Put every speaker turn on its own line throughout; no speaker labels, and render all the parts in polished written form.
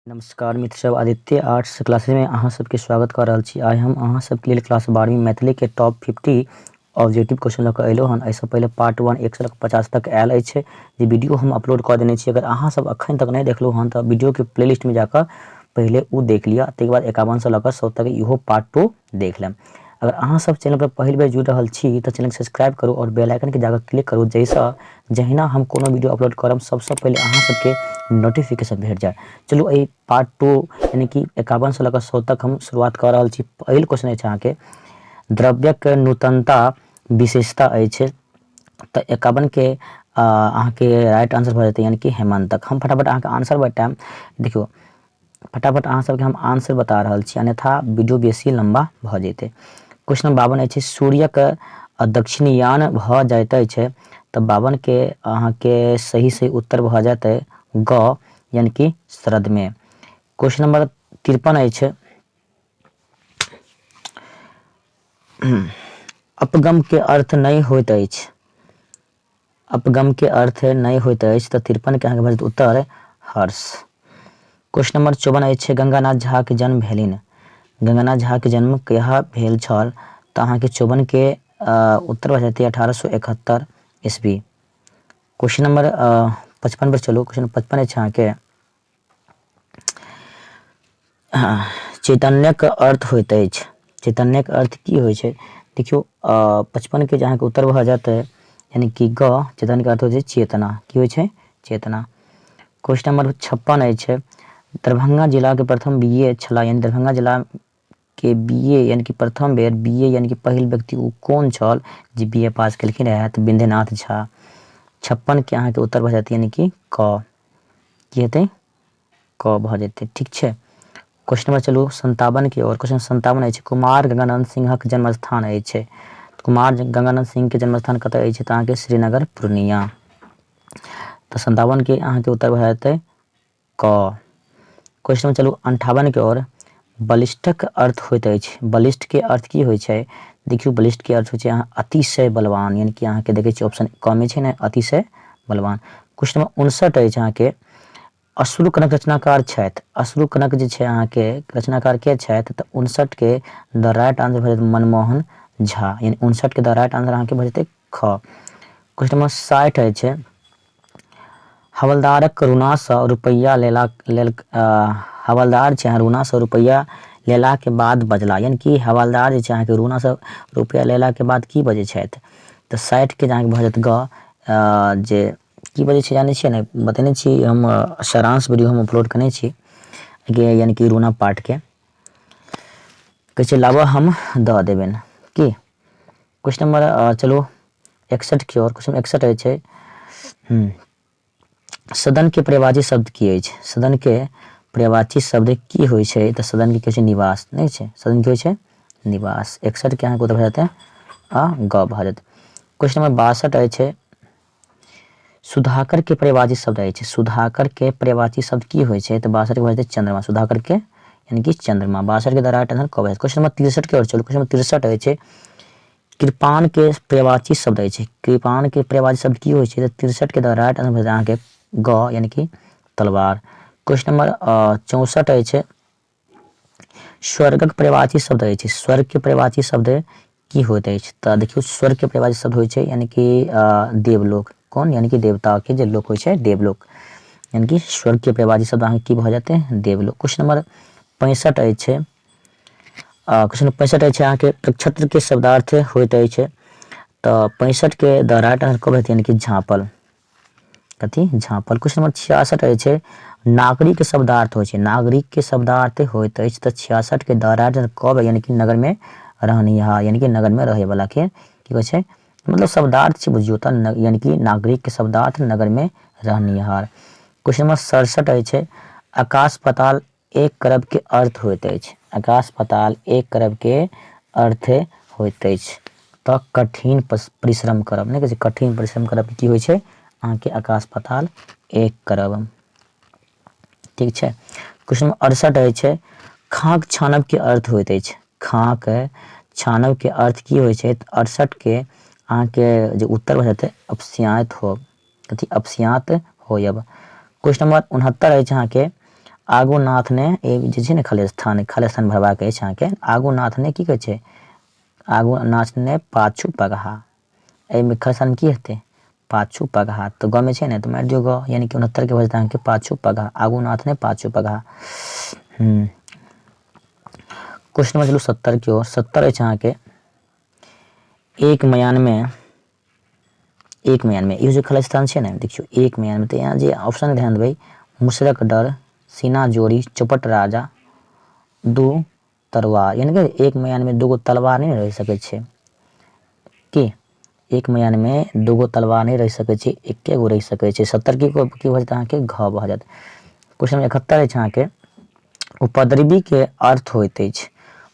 नमस्कार मित्र सब, आदित्य आर्ट्स क्लासेज में अहाँ सबके स्वागत कर रहल छी। आइ हम अहाँ सबके लेल क्लास 12वीं मैथिली के टॉप 50 ऑब्जेक्टिव क्वेश्चन लऽ कऽ अयलहुँ हन। एहिसँ पहिले पार्ट 1 1 से 50 तक आयल अछि, जे वीडियो हम अपलोड कऽ देने छी। अगर अहाँ सब अखन तक नहि देखलहुँ हन तऽ वीडियो के प्लेलिस्ट में जाकऽ पहिले ओ देख लिअ, ताहिके बाद 51 से लऽ कऽ 100 तक इहो पार्ट 2 देख लेब। अगर अहाँ सब चैनल पर पहिल बेर जुड़ि रहल छी तऽ चैनल के सब्सक्राइब करू और बेल आइकन के जाकर क्लिक करू, जाहिसँ जहिना हम कोनो वीडियो अपलोड करब सबसँ पहिले अहाँ सबके नोटिफिकेशन भेट जाय। चलू एहि पार्ट 2 यानी कि 51 से लऽ कऽ 100 तक हम शुरुआत कऽ रहल छी। पहिल क्वेश्चन अछि अहाँके, द्रव्यक नूतनता विशेषता अछि, तऽ 51 के अहाँके राइट आंसर भऽ जेतै यानी कि हेमन्तक। हम फटाफट अहाँके आंसर बतायब। देखियौ फटाफट अहाँ सबके हम आंसर बता रहल छी, अन्यथा वीडियो बेसी लम्बा भऽ जेतै। क्वेश्चन नंबर 52 अछि, सूर्यक दक्षिणयान भऽ जाइत अछि, तऽ 52 के अहाँके सही सही उत्तर भऽ जेतै ग यानी कि शरद में। क्वेश्चन नंबर 53 अछि, अपगम के अर्थ नहि होइत अछि, अपगम के अर्थ नहि होइत अछि, तऽ 53 के अहाँके भऽ जेतै उत्तर हर्ष। क्वेश्चन नंबर 54 अछि, गंगानाथ झा के जन्म भेलनि, गंगानाथ झा के जन्म कहिया भेल छल, तऽ अहाँके 54 के उत्तर भऽ जेतै 1871 ईस्वी। क्वेश्चन नंबर 55 पर चलू। क्वेश्चन 55 अछि अहाँके, चैतन्यक अर्थ होइत अछि, चैतन्यक अर्थ की होइ छै। देखियौ 55 के जे अहाँके उत्तर भऽ जेतै यानी कि ग, चैतन्यके अर्थ होइ छै चेतना। की होइ छै? चेतना। क्वेश्चन नंबर 56 अछि, दरभंगा जिलाके प्रथम बी ए छलाह, यानी दरभंगा जिला के बी ए यानी कि प्रथम बेर बी ए यानी कि पहिल व्यक्ति ओ कोन छल जे बी ए पास केलखिन रहए, तऽ विन्ध्यनाथ झा। 56 के अहाँके उत्तर भऽ जायत यानी कि क, की हेतै? क भऽ जेतै। ठीक छै, क्वेश्चन नंबर चलू 57 के और। क्वेश्चन 57 अछि, कुमार गंगानंद सिंहक जन्म स्थान अछि, कुमार गंगानंद सिंह के जन्म स्थान कतऽ अछि, तऽ अहाँके श्रीनगर पूर्णिया। तऽ 57 के अहाँके उत्तर भऽ जेतै क। क्वेश्चन नंबर चलू 58 के और। बलिष्ठक अर्थ होइत अछि, बलिष्ठ के अर्थ की होइ छै। देखियौ बलिष्ठ के अर्थ होइ छै अहाँ अतिशय बलवान, यानी कि अहाँके देखै छियै ऑप्शन कमे छै ने, अतिशय बलवान। क्वेश्चन नंबर 59 अछि अहाँके, अश्रु कनक रचनाकार छथि, अश्रु कनक जे छै अहाँके रचनाकार के छथि, तऽ 59 के द राइट आंसर भऽ जेतै मनमोहन झा, यानी 59 के द राइट आंसर अहाँके भऽ जेतै ख। क्वेश्चन नंबर 60 अछि, हवलदारक ऋणासँ रुपैआ लेला लेल, हवलदार छै ऋणासँ रुपैआ लेलाके बाद बजला, यानी कि हवलदार जे छै अहाँके ऋणासँ रुपैआ लेलाके बाद की बजै छथि, तऽ 60 के अहाँके भऽ जायत ग, जे की बजै छै जानै छियै ने, बतेने छी हम, सारांश वीडियो हम अपलोड केने छी यानी कि ऋणा पाठके, कहै छै लाबऽ हम दऽ देबनि। की क्वेश्चन नंबर चलू 61 के और। क्वेश्चन 61 अछि, सदन के पर्यायवाची शब्द की अछि, सदन के पर्यायवाची शब्द की होइ छै, तऽ सदन के कहै छै निवास, नहि छै, सदन की होइ छै निवास। 61 के अहाँके उत्तर भऽ जेतै आ ग भऽ जेतै। क्वेश्चन नंबर 62 अछि, सुधाकर के पर्यायवाची शब्द अछि, सुधाकर के पर्यायवाची शब्द की होइ छै, तऽ 62 के भऽ जेतै चंद्रमा, सुधाकर के यानी कि चंद्रमा। 62 के राइट आंसर क भऽ जेतै। क्वेश्चन नंबर 63 के और चलू। क्वेश्चन नंबर 63 अछि, कृपाण के पर्यायवाची शब्द अछि, कृपाण के पर्यायवाची शब्द की होइ छै, तऽ 63 के राइट आंसर भऽ जेतै अहाँके ग यानी कि तलवार। क्वेश्चन नंबर 64 अछि, स्वर्गक पर्यायवाची शब्द अछि, स्वर्ग के पर्यायवाची शब्द की होइत अछि, तऽ देखियौ स्वर्ग के पर्यायवाची शब्द होइ छै यानी कि देवलोक, कोन यानी कि देवता के जे लोक होइ छै देवलोक, यानी कि स्वर्ग के पर्यायवाची शब्द अहाँके की भऽ जेतै देवलोक। क्वेश्चन नंबर 65 अछि, क्वेश्चन नंबर 65 अछि अहाँके नक्षत्र के शब्दार्थ होइत अछि, तऽ 65 के द राइट आंसर कब हेतै यानी कि झाँपल, कथी झाँपल। क्वेश्चन नंबर 66 अछि, नागरिक शब्दार्थ होइ छै, नागरिक के शब्दार्थ होइत अछि, तऽ 66 के द राइट आंसर कब यानी कि नगर में रहनिहार, यानी कि नगर में रहै वाला के की कहै छै, मतलब शब्दार्थ छै बुझियौ तऽ, यानी कि नागरिक के शब्दार्थ नगर में रहनिहार। क्वेश्चन नंबर 67 अछि, आकाश पताल एक करब के अर्थ होइत अछि, आकाश पताल एक करब के अर्थ होइत अछि, तऽ कठिन परिश्रम करब, नहि कहै छै कठिन परिश्रम करब की होइ छै अहाँके आकाश पताल एक करब। ठीक छै। क्वेश्चन नंबर 68 अछि, खाक छानब के अर्थ होइत अछि, खाक छानब के अर्थ की होइ छै, तऽ 68 के अहाँके जे उत्तर भऽ जेतै अपस्याँत होब, कथी अपस्याँत होयब। क्वेश्चन नंबर 69 अछि अहाँके, आगू नाथ ने ई जे छै ने खाली स्थान खाली स्थान भरबाक अछि अहाँके आगू नाथ ने की कहै छै आगू नाच ने पाछू पगहा एहिमे खाली स्थान की हेतै पाछू पगहा तऽ गमे छै ने तऽ मारि दियौ ग यानी कि 69 के भऽ जेतै अहाँके पाछू पगहा आगू नाथ ने पाछू पगहा। क्वेश्चन नंबर चलू 70 के ओर 70 अछि अहाँके एक मयानमे एक मयानमे इहो जे खाली स्थान छै ने देखियौ एक मयानमे तऽ यहाँ जे ऑप्शन ध्यान देबै मुसरक डर सीना जोड़ी चौपट राजा दू तरुआर यानी कि एक मयानमे दूगो तलवार नहि रहि सकै छै की एक मयानमे दूगो तलवार नहि रहि सकै छै एके गो रहि सकै छै 70 के की भऽ जेतै अहाँके घ भऽ जायत। क्वेश्चन नंबर 71 अछि अहाँके उपद्रवी के अर्थ होइत अछि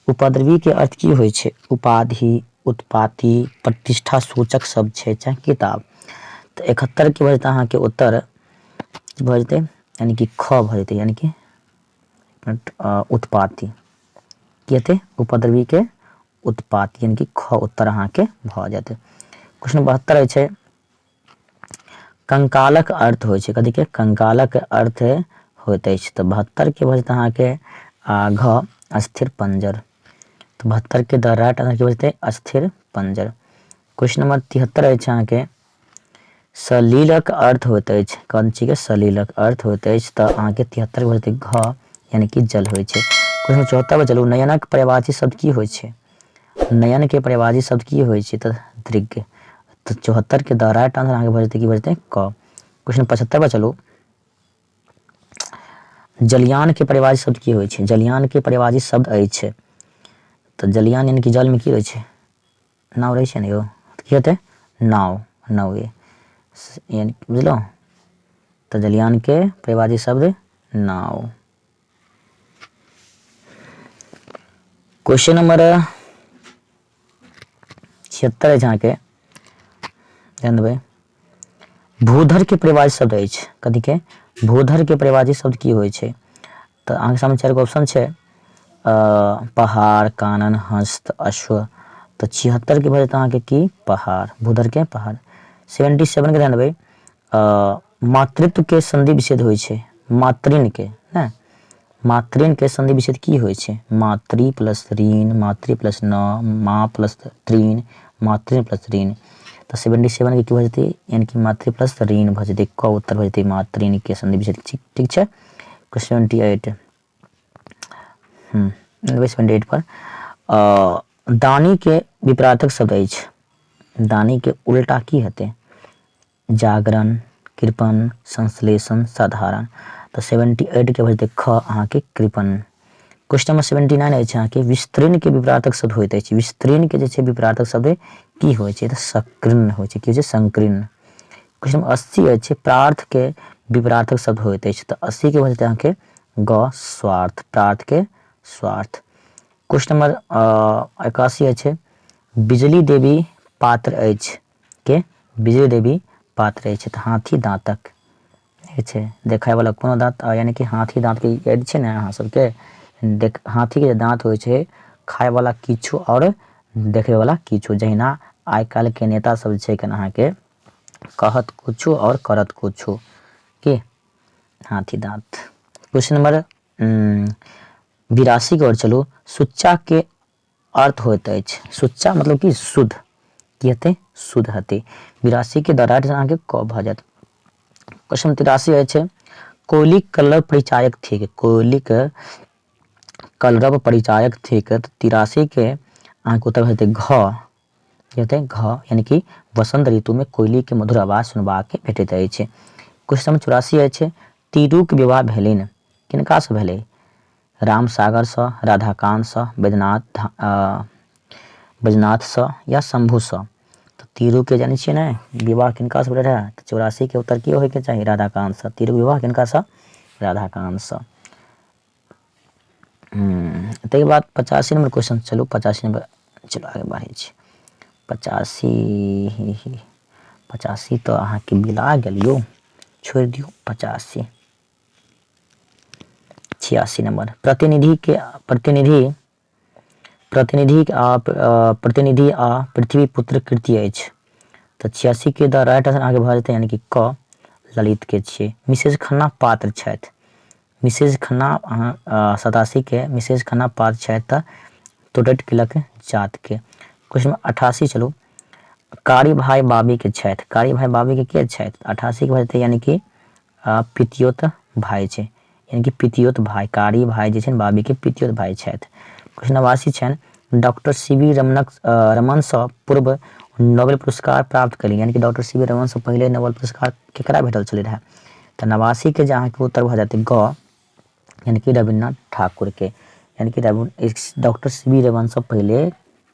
उपद्रवी के अर्थ की होइ छै उपाधि उत्पाती प्रतिष्ठा सूचक शब्द छै चाहे किताब तऽ 71 के भऽ जेतै अहाँके उत्तर भऽ जेतै यानी कि ख भऽ जेतै यानी कि उत्पाती की हेतै उपद्रवी के उत्पात यानी कि ख उत्तर अहाँके भऽ जेतै। क्वेश्चन 72 अछि कंकालक अर्थ होइ छै कथी के कंकालक अर्थ होइत अछि तऽ 72 के भऽ जेतै अहाँके आ घ अस्थिर पंजर तऽ 72 के द राइट आंसर की भऽ जेतै अस्थिर पंजर। क्वेश्चन नंबर 73 अछि अहाँके सलीलक अर्थ होइत अछि कोन चीज के सलीलक अर्थ होइत अछि तऽ अहाँके 73 भऽ जेतै घ यानी कि जल होइ छै। क्वेश्चन 74 पर चलू नयनक पर्यायवाची शब्द की होइ छै नयन के पर्यायवाची शब्द की होइ छै तऽ दृग तऽ 74 के द राइट आंसर अहाँके भऽ जेतै की भऽ जेतै क। क्वेश्चन 75 पर चलू जलयान के पर्यायवाची शब्द की होइ छै जलयान के पर्यायवाची शब्द अछि तऽ जलयान यानी कि जल में की होइ छै नाव रहै छै ने यौ की हेतै नाव नावे यानी बुझलहुँ तऽ जलयान के पर्यायवाची शब्द नाव। क्वेश्चन नंबर 76 अछि अहाँके ध्यान देबै भूधर के पर्यायवाची शब्द अछि कथी के भूधर के पर्यायवाची शब्द की होइ छै तऽ अहाँके सामने चारि गो ऑप्शन छै पहाड़ कानन हस्त अश्व तऽ 76 के भऽ जेतै अहाँके की पहाड़ भूधर के पहाड़। 77 के ध्यान देबै मातृत्व के संधि विच्छेद होइ छै मातृण के ने मातृण के संधि विच्छेद की होइ छै मातृ प्लस ऋण मातृ प्लस न माँ प्लस तृण मातृ प्लस ऋण तऽ 77 के की भऽ जेतै यानी कि मातृ प्लस ऋण भऽ जेतै क उत्तर भऽ जेतै मातृण के संधि विच्छेद ठीक छै। 78 78 पर दानी के विपरार्थक शब्द अछि दानी के उल्टा की हेतै जागरण कृपण संश्लेषण साधारण तऽ 78 के भऽ जेतै ख अहाँके कृपण। क्वेश्चन नंबर 79 अछि अहाँके विस्तीर्ण के विपरार्थक शब्द होइत अछि विस्तीर्ण के जे छै विपरार्थक शब्द की होइ छै तऽ संकीर्ण होइ छै की होइ छै संकीर्ण। क्वेश्चन नंबर 80 अछि प्रार्थ के विपरार्थक शब्द होइत अछि तऽ 80 के भऽ जेतै अहाँके ग स्वार्थ प्रार्थ के स्वार्थ। क्वेश्चन नंबर 81 अछि बिजली देवी पात्र अछि के बिजली देवी पात्र अछि तऽ हाथी दाँतक छै देखै वाला कोनो दाँत यानी कि हाथी दाँत के याद छै ने अहाँ सबके देख हाथी के जे दाँत होइ छै खाय वाला किछु आओर देखै वाला किछु जहिना आइ काल्हि के नेता सब छै कन अहाँके कहत कुछो आओर करत कुछो के हाथी दाँत। क्वेश्चन नंबर 82 के ओर चलू सुच्चा के अर्थ होइत अछि सुच्चा मतलब कि शुद्ध की हेतै शुद्ध हेतै 82 के द राइट अहाँके क भऽ जायत। क्वेश्चन 83 अछि कोयलिक कलरव परिचायक थिक कोयलिक कलरव परिचायक थिक तऽ 83 के अहाँके उत्तर भऽ जेतै घ हेतै घ यानी कि वसंत ऋतु में कोयली के मधुर आवाज सुनबाक भेटैत अछि। क्वेश्चन नंबर 84 अछि तीरूक विवाह भेलनि किनकासँ भेलै रामसागरसँ राधाकान्तसँ बैजनाथ बैजनाथसँ या शंभूसँ तऽ तीरूके जानै छियै ने विवाह किनकासँ भेलै रहए तऽ 84 के उत्तर की होइके चाही राधाकान्तसँ तीरूक विवाह किनकासँ राधाकान्तसँ। ताहिके बाद 85 नंबर क्वेश्चन चलू 85 नंबर चलू आगे बढ़ै छी 85 85 तऽ अहाँके बिला गेल यौ छोड़ि दियौ 85 86 नंबर प्रतिनिधि के प्रतिनिधि प्रतिनिधि आ प्रतिनिधि आ पृथ्वी पुत्र कृति अछि तऽ 86 के द राइट आंसर अहाँके भऽ जेतै यानी कि क ललित के छियै। मिसेज खन्ना पात्र छथि मिसेज खन्ना अहाँ 87 के मिसेज खन्ना पात्र छथि तऽ तोटैत किलक जातके। क्वेश्चन नंबर 88 चलू, कारी भाई बाबी के छथि। कारी भाई बाबी के के छथि? 88 के भऽ जेतै यानी कि पितियोत भाई छै, यानी कि पितियोत भाई, कारी भाई जे छै बाबी के पितियोत भाई छथि। क्वेश्चन 89 छनि, डॉक्टर सी वी रमनक रमनसँ पूर्व नोबेल पुरस्कार प्राप्त कयलनि, यानी कि डॉक्टर सी वी रमनसँ पहिले नोबेल पुरस्कार केकरा भेटल छलै रहए? तऽ 89 के जे अहाँके उत्तर भऽ जेतै ग, यानी कि रविन्द्रनाथ ठाकुरके, यानी कि डॉक्टर सी वी रमनसँ पहिले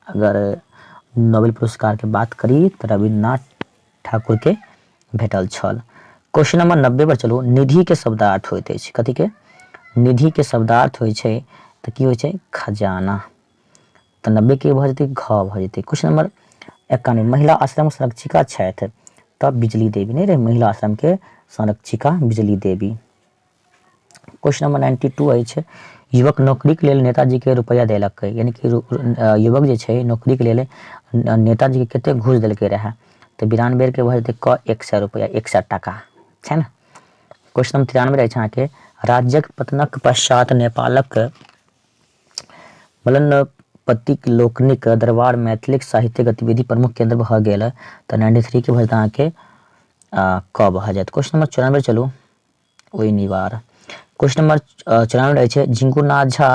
अगर नोबेल पुरस्कारके बात करी तऽ रविन्द्रनाथ ठाकुरके भेटल छल। क्वेश्चन नंबर 90 पर चलू, निधिके शब्दार्थ होइत अछि कथीके? निधिके शब्दार्थ होइ छै तऽ की होइ छै? खजाना। तऽ 90 के भऽ जेतै घ भऽ जेतै। क्वेश्चन नंबर 91, महिला आश्रम संरक्षिका छथि तऽ बिजली देवी नहि रहै, महिला आश्रमके संरक्षिका बिजली देवी। क्वेश्चन नंबर 92 अछि, युवक नौकरीके लेल नेताजीके रुपैआ देलकै, यानी कि युवक जे छै नौकरीके लेल नेताजीके कतेक घूस देलकै रहए? तऽ 92 के भऽ जेतै क, 100 रुपैआ, 100 टाका छै ने। क्वेश्चन नंबर 93 अछि अहाँके, राज्यक पतनक पश्चात नेपालक मलनपतिक लोकनिक दरबार मैथिलीक साहित्यिक गतिविधि प्रमुख केंद्र भऽ गेल, तऽ 93 के भऽ जेतै अहाँके क भऽ जायत। क्वेश्चन नंबर 94 चलू, ओहि निवार। क्वेश्चन नंबर 94 रहै छै, झिंगुरनाथ झा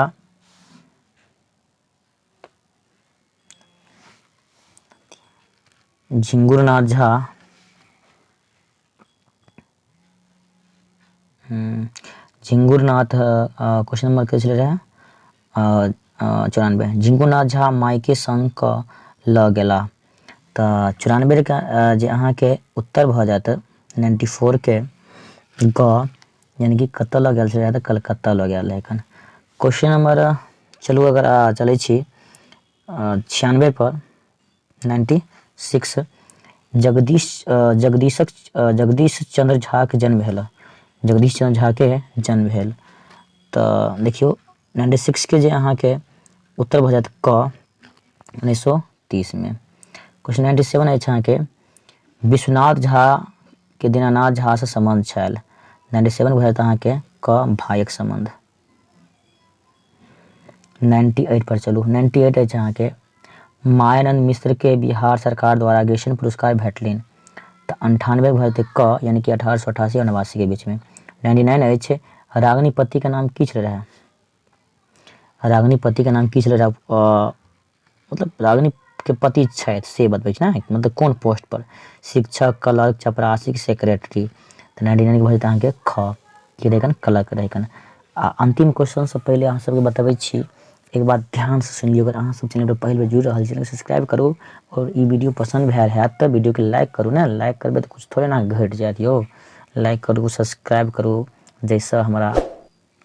झिंगुरनाथ झा झिंगुरनाथ क्वेश्चन नंबर के छलै रहै? 94, झिंगुरनाथ झा मायके संग कऽ लऽ गेला, तऽ 94 के जे अहाँके उत्तर भऽ जायत 94 के ग, यानी कि कतऽ लऽ गेल छलै? तऽ कलकत्ता लऽ गेल रहै एखन। क्वेश्चन नंबर चलू, अगर चलै छी 96 पर, 96, जगदीश जगदीशक जगदीश चंद्र झाके जन्म भेल, जगदीश चंद्र झाके जन्म भेल तऽ देखियौ 96 के जे अहाँके उत्तर भऽ जायत क, 1930मे। क्वेश्चन 97 अछि अहाँके, विश्वनाथ झा के दीनानाथ झासँ सम्बन्ध छल, 97 भऽ जायत अहाँके क, भायक सम्बन्ध। 98 पर चलू, 98 अछि अहाँके, मायानंद मिश्र के बिहार सरकार द्वारा ग्रीष्म पुरस्कार भेटलनि, तऽ 98 भऽ जेतै क, यानी कि 1888 आओर 89 के बीचमे। 99 अछि, रागिनीपतिके नाम की छलै रहए? रागिनीपतिके नाम की छलै रहए? मतलब रागिनीके पति छथि से बतबै छै ने, मतलब कोन पोस्ट पर, शिक्षक, क्लर्क, चपरासी, सेक्रेटरी? तऽ 99 के भऽ जेतै अहाँके ख, की रहै? क्लर्क रहै। आ अंतिम क्वेश्चनसँ पहिले अहाँ सबके बतबै छी, एक बात ध्यानसँ सुनि लियौ। अगर अहाँ सब चैनल पर पहिल बेर जुड़ि रहल छी तऽ सब्सक्राइब करू आओर ई वीडियो पसन्द भेल हैत तऽ वीडियोके लाइक करू ने। लाइक करबै तऽ किछु थोड़े ने घटि जायत यौ। लाइक करू, सब्सक्राइब करू, जाहिसँ हमरा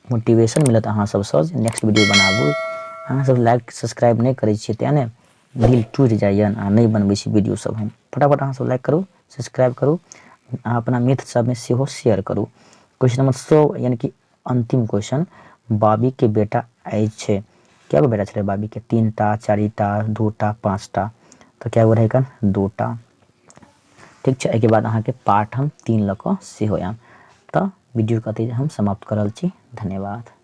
मोटिवेशन मिलत अहाँ सबसँ जे नेक्स्ट वीडियो बनाबू। अहाँ सब लाइक सब्सक्राइब नहि करै छियै तेँ ने दिल टूटि जाइए आ नहि बनबै छी वीडियो सब हम फटाफट। अहाँ सब लाइक करू, सब्सक्राइब करू, अहाँ अपना मित्र सबमे सेहो शेयर करू। क्वेश्चन नंबर 100, यानी कि अंतिम क्वेश्चन, बाबीके बेटा अछि, कए गो बेटा छलै बाबीके? तीनटा, चारिटा, दूटा, पाँचटा? तऽ कए गो रहै कन? दूटा। ठीक छै, एहिके बाद अहाँके पार्ट हम 3 लऽ कऽ सेहो आयब। तऽ वीडियोके अतै हम समाप्त कऽ रहल छी। धन्यवाद।